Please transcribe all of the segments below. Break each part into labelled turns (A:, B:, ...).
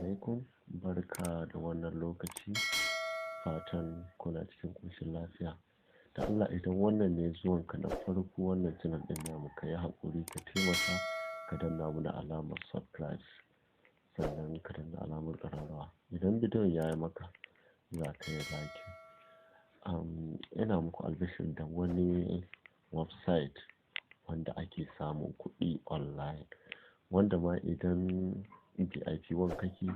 A: Alaikum, barka da wannan lokaci, fatan kuna cikin ƙoshin lafiya. Da Allah, idan wannan ne zuwanka na farko wannan channel ɗin namu, ka yi haƙuri ka taimaka ka danna mana alamar subscribe, sannan ka danna alamar ƙararrawa. Idan bidiyon ya yi maka, za ka yi like. Ina muku albishir da wani website wanda ake samun kuɗi online, wanda ma idan VIP 1 kake,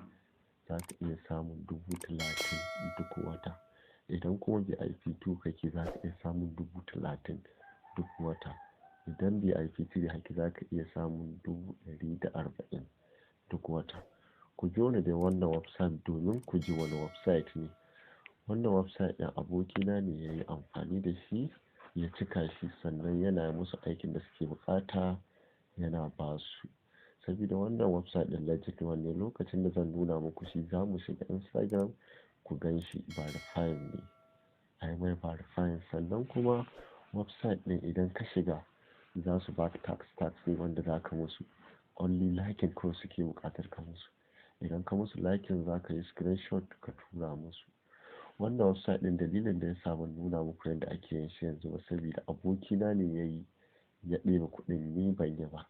A: za ka iya samun 30,000 duk wata. Idan kuma VIP 2 kake, za ka iya samun 30,000 duk wata. Idan VIP 3 kake, za ka iya samun 140,000 duk wata. Ku biyo ni da wannan website domin ku ji wane website ne. Wannan website ɗin, abokina ne ya yi amfani da shi ya cika shi, sannan yana musu aikin da suke buƙata yana ba su. Saboda wannan website ɗin legit one ne, lokacin da zan nuna muku shi, za mu shiga Instagram ku gan shi, verifying ne. Ai mai verifying. Sannan kuma website ɗin, idan ka shiga, za su baka task, task ne wanda za ka musu. Only liking kawai suke buƙatar ka musu. Idan ka musu liking, za ka yi screenshot ka tura musu. Wannan website ɗin, dalilin da ya sa ban nuna muku yadda ake yin shi yanzu ba, saboda abokina ne ya yi, ya ɗebe kuɗin, ni ban yi ba.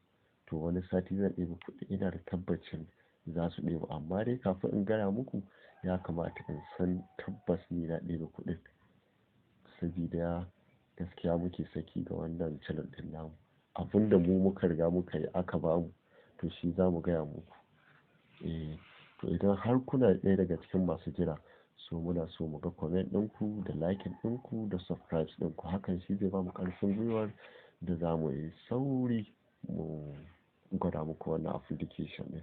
A: To, wani sati zan ɗebe kuɗi, ina da tabbacin za su ɗebe, amma dai kafin in gaya muku, ya kamata in san tabbas ni na ɗebe kuɗin. Saboda gaskiya muke saki ga wannan channel ɗin namu. Abun da mu muka riga muka yi aka bamu, to shi za mu gaya muku. Eh, to idan har kuna ɗaya daga cikin masu jira, so muna so mu ga comment ɗinku da liking ɗinku da subscribe ɗinku. Hakan shi zai bamu ƙarfin gwiwar da za mu yi sauri mu gwada muku wannan application ɗin.